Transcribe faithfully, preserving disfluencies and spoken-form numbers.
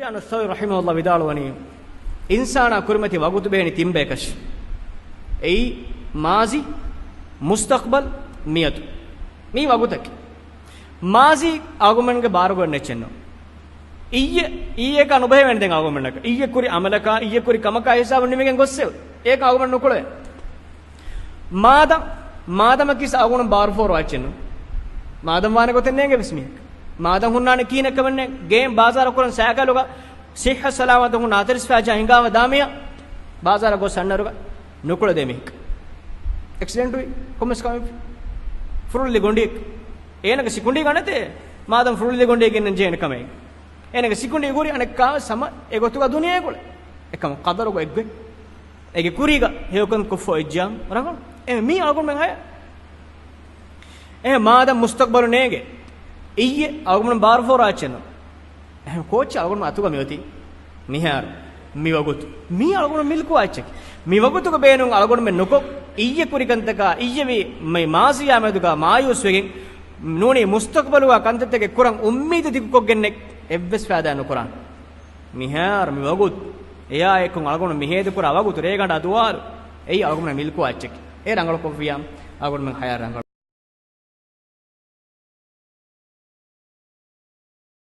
ސުފްޔާނު ސައުރީ ރަޙިމަހުﷲ ވިދާޅުވަނީ، އިންސާނާ ކުރިމަތި ވަގުތު ބޭނި ތިން ބަޔަކަށް. އެއީ، މާޒީ، މުސްތަޤްބަލް، މިއަދު. މީ ވަގުތަކީ. މާޒީ އަޅުގަނޑުމެންގެ ބާރުގަންނެއްޗެއްނު. އިއްޔެ، އިއްޔެކާ ނުބެހެވޭނެ ދެން އަޅުގަނޑުމެންނަކަށް. އިއްޔެ ކުރި އަމަލަކާ، އިއްޔެ ކުރި ކަމަކާ ހިސާބުން ނިމިގެން ގޮއްސެވެ. އޭކަ އަޅުގަނޑު ނުކުޅެ. މާދަ، މާދަމަކީސް އަޅުގަނޑު ބާރުފޯރު އައްޗެއްނު. މާދަމް ވާނެ ގޮތެއް ނޭނގެ ވެސް މީހެއް. މާދަމް ހުންނާނެ ކީނެއްކަމެއްނެ. ގޭން ބާޒާރަ ކުރަން ސައިކަލުގަ ސިއްހަ ސަލާމަތު ހުންނަ އަތެރިސްފައިޖާ ހިނގާފަ ދާމިޔާ ބާޒާރަ ގޮސް އަންނައިރުގަ ނުކުޅެދޭ މީހެއް. އެކްސިޑެންޓުވި ކޮމެސް ކަމެއް. ފުރުއްލި ގޮނޑިއެއް. އޭނަގެ ސިކުނޑީގަ ނެތޭ. މާދަމް ފުރުއްލި ގޮނޑިއެއް ގެންނަން ޖެހޭނެ ކަމެއް. އޭނަގެ ސިކުނޑީ ގުރި އަނެއްކާވެސް ހަމަ އެގޮތުގަ ދުނިޔޭގަ އުޅޭ. އެކަމަ ޤަދަރުގަ އެއްގޮތް. އޭގެ ކުރީގަ ހެޔޮކަން ކޮށްފަ އޮތްޖާ ރަނގަޅު. އެ މީ އަޅުގަނޑުމެން ހަޔާ. އެ މާދަމް މުސްތަޤްބަލު ނޭނގެ. އިއްޔެ އަޅުގަނޑު ބާރުފޯރާ އެއްޗެއްނު. އެހެން ކޯއްޗެއް އަޅުގަނޑު އަތުގަ މިއޮތީ. މިހާރު. މިވަގުތު. މީ އަޅުގަނޑު މިލްކުވާ އެއްޗެކޭ. މިވަގުތުގެ ބޭނުން އަޅުގަނޑުމެން ނުކޮށް، އިއްޔެ ކުރިކަންތަކާ، އިއްޔެ މި، މި މާޒީއާ މެދުގަ މާޔޫސްވެގެން، ނޫނީ މުސްތަޤްބަލުގަ ކަންތައްތަކެއް ކުރަން އުއްމީދު ދިގުކޮށްގެންނެއް އެއްވެސް ފައިދާ ނުކުރާނެ. މިހާރު މި ވަގުތު އެއާއެކު އަޅުގަނޑު މިހޭދަކުރާ ވަގުތު ރޭގަނޑާ ދުވާލު. އެއީ އަޅުގަނޑު މިލްކުވާ އެއްޗެކޭ. އެ ރަނގަޅުކޮށްފިއްޔާ އަޅުގަނޑުމެން ހަޔާ ރަނގަޅު.